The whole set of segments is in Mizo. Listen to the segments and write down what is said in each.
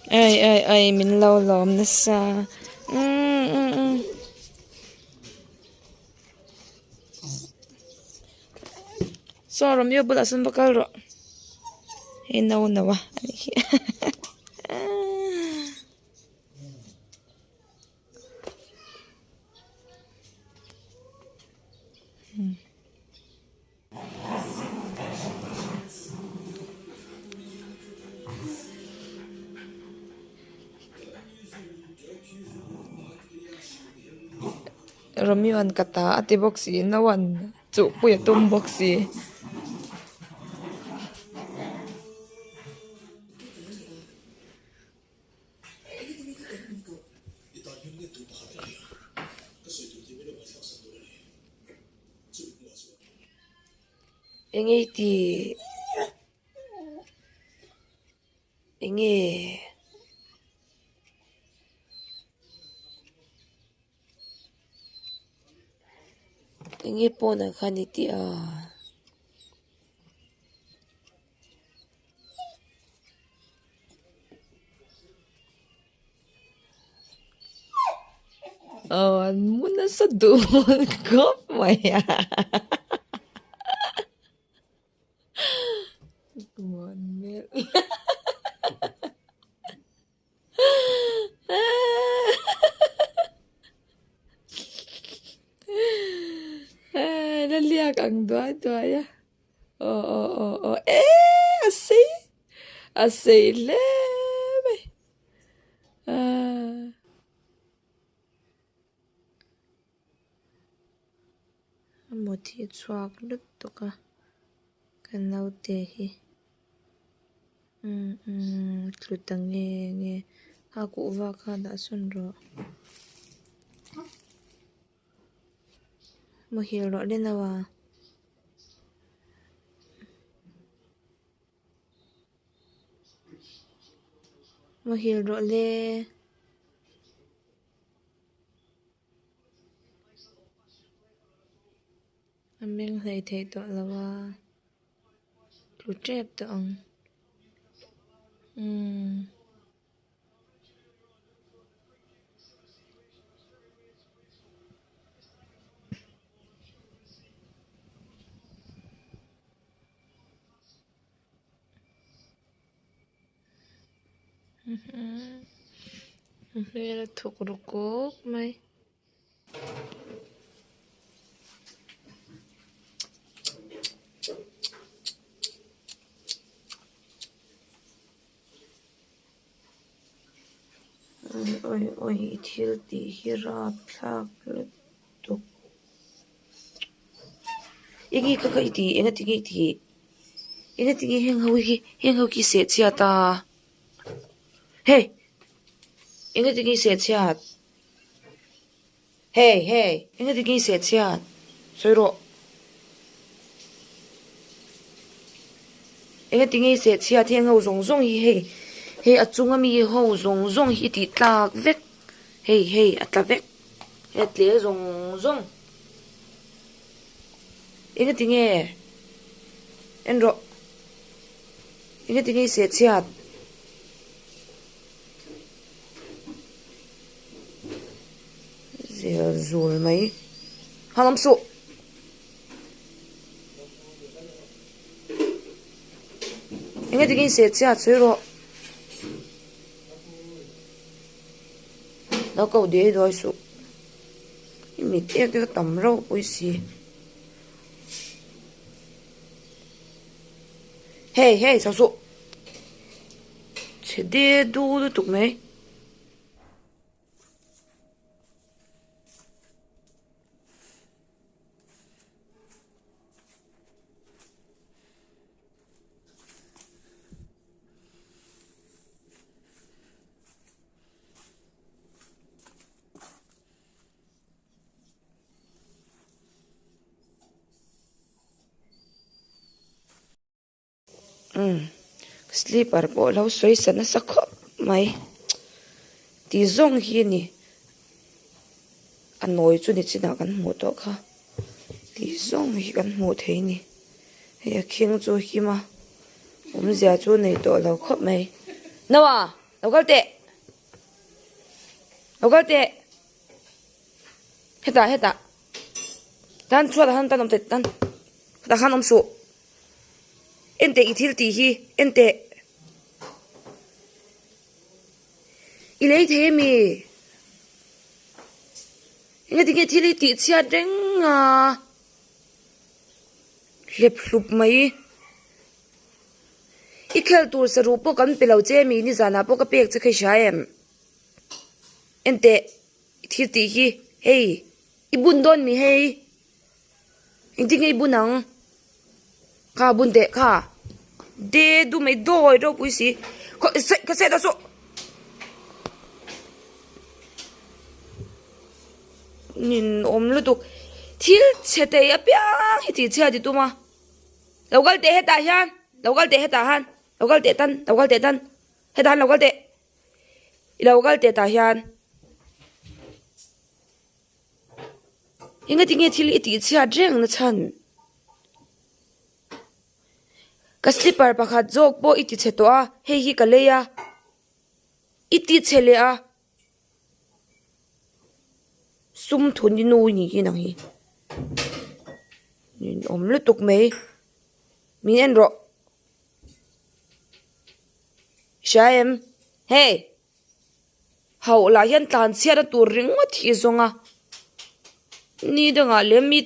Ai ai ai min lo lawm nasa umm umm umm. Saw Romeo bulah sawn va kal rawh hei no no a anih hi Romeo an ka ta a ti bawk si no an chuhpui a tum bawk si. Enge i tih? Enge? Enge pawnah khan i tih a? Aw an mu nasa duh khawp mai a La liak ang duai duai a aw aw aw aw eh a sei a sei hle mai ah. A mut hi a chhuak lutuk a ka naute hi umm umm tlu ta nge nge a kuhva kha dah sawn rawh muhil rawh le no a. Muhil rawh le. A meng hlei theih tawh lo a, tlu tep tawh ang umm. A hmel a thuk ru kawk mai. Awi awi i thil tih hi rapthlak lutuk. Enge ka ka i tih enga tinge i tih enga tinge heng ho hi heng ho khi seh chhiat a hey enga tinge i seh chhiat hey hey enga tinge i seh chhiat sawi rawh enga tinge i seh chhiat heng ho zawng zawng hi hei hei a chunga mi ho zawng zawng hi i tih tlak vek hei hei a tla vek. He tle zawng zawng eng ati nge en rawh eng ati nge i seh chhiat zel zul mai han awm suh. Eng ati nge i seh chhiat sawi rawh. Lo ko diai duai suh. I mit ek te ka tam reuh pui si. Hey hey chho suh. Chhe de du lutuk mai. Umm slipper pawh lo sawi sa nasa khawp mai tih zawng hi a ni a nawi chu ni chinah kan hmuh tawh kha tih zawng hi kan hmuh thei a ni hei a khing chu a him a awmzia chu nei tawh lo khawp mai no a. Lo kal teh. Lo kal teh. Hetah hetah. Tan chhuatah khan tan awm teh tan. Hetah khan awm suh. En teh i thil tih hi en teh. I lei thei ami? Engati nge thil hi tih chhiat reng a? Hlep hlup mai. I khel tur saruh pawh kan pe lo che ami? Nizanah pawh ka pek che kha i hria em? Enteh i thil tih hi hei i bun dawn mi hei? Engtin nge i bun ang? Kha bun teh kha de du mai dawi ropui si khaw saih ka saih ta saw nin awm lutuk thil chhe thei apiang hi tih chhia ti tum a lo kal teh hetah hian lo kal teh hetah han lo kal teh tan lo kal teh tan hetah han lo kal teh i lo kal teh tah hian. Engati nge thil i tih chhiat reng na chhan? Ka slipper pakhat zawk pawh i ti chhe tawh a, hei hi ka lei a, i ti chhe leh a. Sum thun i nu i nih hi nang hi. Ninawm lutuk mai. Min en rawh. I hria em? Hey! Hauh lah hian tlan chhiatna tur ringawt hi zawng a, ni dangah lem mi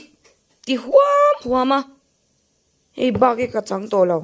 ti huam huam a, hei bak hi ka chang tawh lo.